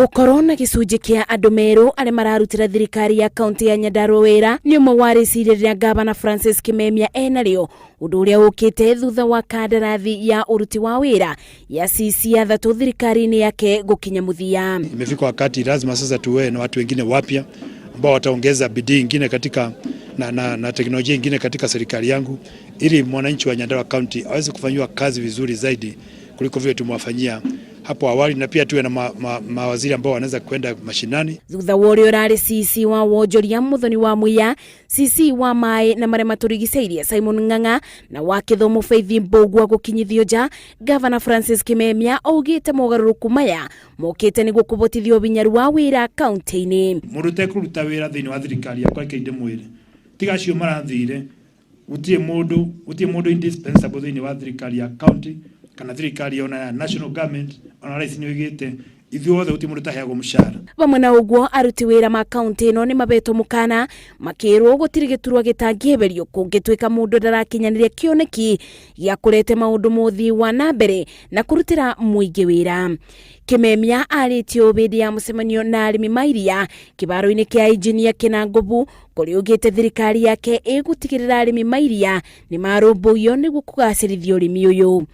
Gũkorwo na gĩcunjĩ kĩa andũ merũ arĩa mararutĩra thirikari ya kaunti ya Nyandarua wĩra nĩ ũmwe wa rĩciria rĩrĩa ngavana Francis Kimemia enarĩo, ũndũ ũrĩa ũkĩte thutha wa kandarathi ya ũruti wa wĩra ya CC athatũ thirikari-inĩ yake gũkinya mũthia. Imefika wakati lazima sasa tuwe na watu wengine wapya ambao wataongeza bidii ingine katika na teknolojia ingine katika serikali yangu ili mwananchi wa Nyandarua County aweze kufanyiwa kazi vizuri zaidi kuliko vile tumewafanyia hapo awali, na pia tuwe na mawaziri ambao wanaweza kwenda mashinani. Thutha wa ũrĩa ũrarĩ CC wa wonjoria Muthoni wa Muia, CC wa maĩ na marĩa matũrigicĩirie Simon Ng'ang'a na wa kĩthomo Faith Mbũgua gũkinyithio nja, Gavana Francis Kimemia augĩte mogarũrũku maya mokĩte nĩguo kũbotithia ũbinyaru wa wĩra kaunti-inĩ. Mũndũ ũtekũruta wĩra thĩinĩ wa thirikari yakwa, reke ndĩmwĩre, tiga acio marathire, gũtirĩ mũndũ indispensable thĩinĩ wa thirikari ya county kana thirikari ona ya national government. Ona rais nĩ oigĩte ithuothe gũtirĩ mũndũ ũtaheagwo mũcara. Vamwe na ũguo, aruti wĩra ma kaunti ĩno nĩ mabetwo mũkana makĩrwo gũtirĩ gĩturwa gĩtangĩeberio kũngĩtuĩka mũndũ ndarakinyanĩria kĩoneki gĩa kũrete maũndũ mothi wa na mbere na kũrutĩra mũingĩ wĩra. Kimemia arĩtie ũũ hĩndĩ ya mũcemanio na arĩmi ma iria kĩbaro-inĩ kĩa Engineer Kĩnangobu, kũrĩa augĩte thirikari yake ĩgũtigĩrĩra arĩmi ma iria nĩ marũmbũiyo nĩguo kũgacĩrithia ũrĩmi ũyũ.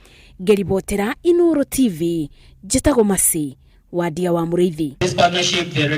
Ngĩribotera Inoro TV, njĩtagwo Masi Wadia wa Mũrĩithi. This partnership, the